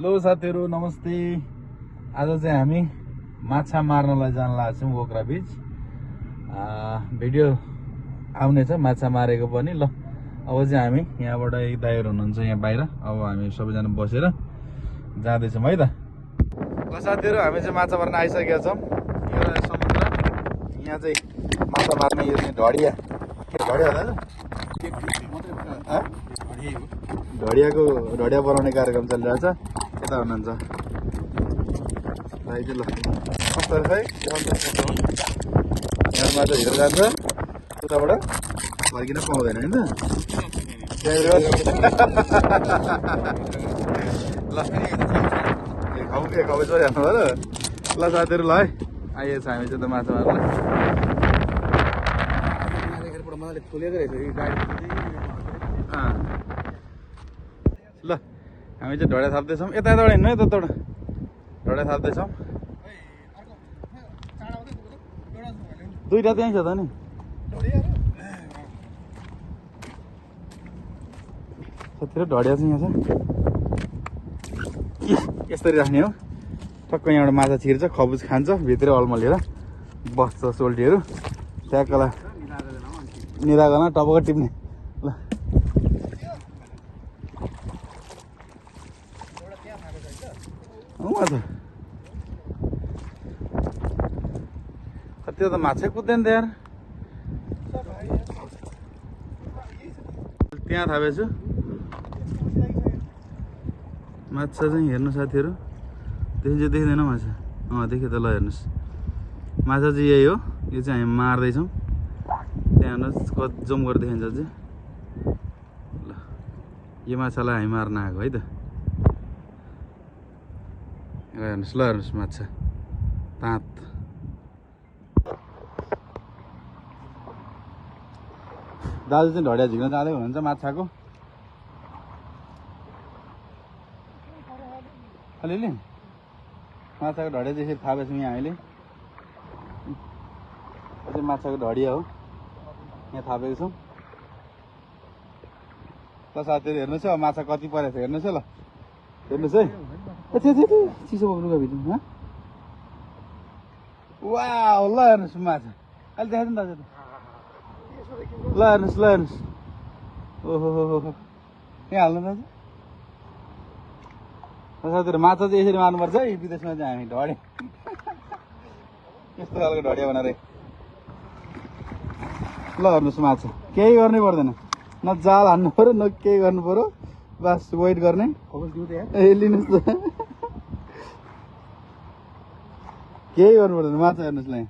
Hello साथीहरु नमस्ते। आज चाहिँ हामी माछा मार्नलाई जान लाग्छौं ओक्रा बीच। भिडियो आउनेछ माछा मारेको पनि। ल अब चाहिँ हामी यहाँबाट एक दाइहरु हुनुहुन्छ यहाँ बाहिर। अब हामी सबैजना बसेर जाँदैछौं है त। ल साथीहरु हामी चाहिँ माछा मार्न आइसकेका छौं। यो समुद्र यहाँ चाहिँ माछा मार्ने यो चाहिँ ढडिया ढडियाको ढडिया बनाउने कार्यक्रम चलिरहेछ। यता हुनुहुन्छ भाइ चाहिँ। ल कस्तो रहेछ है यहाँ माछा भित्र जान्छ उताबाट फर्किन पाउँदैन हैन ल खाउ छोडिहाल्नु भयो। ल साथीहरु ल है आइएछ हामी चाहिँ त माछा मार्न। ल हामी चाहिँ ढडिया थाप्दैछौँ। यताबाट हिँड्नु है यताबाट ढडिया थाप्दैछौँ। दुईटा त्यहीँ छ त नि साथीहरु। ढडिया चाहिँ यहाँ छ यसरी राख्ने हो। टक्क यहाँबाट माछा छिर्छ खबुज खान्छ भित्रै अल्मलिएर बस्छ सोल्टीहरू ट्याक्कलाई निरागना टपक्क टिप्ने। ल त्यो त माछा कुद्दैन त यार। त्यहाँ थापेछु माछा चाहिँ हेर्नु साथीहरु। देखिँदैन माछा। देख्यो त। ल हेर्नुस् माछा चाहिँ यही हो। यो चाहिँ हामी मार्दैछौँ। त्यहाँ हेर्नुहोस् कति जुम गरेर देखिन्छ चाहिँ। ल यो माछालाई हामी मार्न आएको है त। हेर्नुहोस् ल हेर्नुहोस् माछा ताँत। दाजु चाहिँ ढडिया झिक्न जाँदै हुनुहुन्छ माछाको। अलिअलि माछाको ढडिया चाहिँ यसरी थापेछौँ यहाँ हामीले। यो चाहिँ माछाको ढडिया हो यहाँ थापेको छौँ। ल साथीहरु हेर्नुहोस् है माछा कति परेको छ हेर्नुहोस् है। ल हेर्नुहोस् है चिसो बोक्नुको भित्र। वाउ ल हेर्नुहोस् माछा अहिले देखाइदिनु दाजु। ल हेर्नुहोस् ल हेर्नुहोस्। ओहो यहाँ हाल्नु दाजु। साथीहरु माछा चाहिँ यसरी मार्नुपर्छ है विदेशमा चाहिँ हामी ढडिया यस्तो खालको ढडिया बनाएर। ल हेर्नुहोस् माछा केही गर्नै पर्दैन न जाल हान्नु पर्यो न केही गर्नु पर्यो बस वेट गर्ने। ए लिनुहोस् त केही गर्नु पर्दैन माछा हेर्नुहोस् ल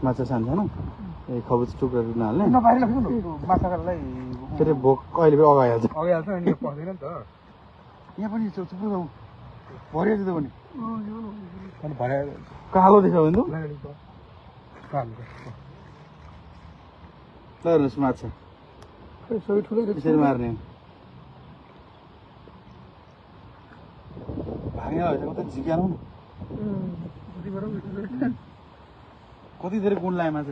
माछा सानो ए खबुज टुक्रा टुक्रा हाल्ने फेरि भोक कहिले पनि अगाइहाल्छ यहाँ पनि थुप्रो भरियो त पनि कालो देख्यो भने ल हेर्नुहोस् माछा यसरी मार्ने भाग्य त झिक्यानु न कति धेरै गुण लाग्यो माछा।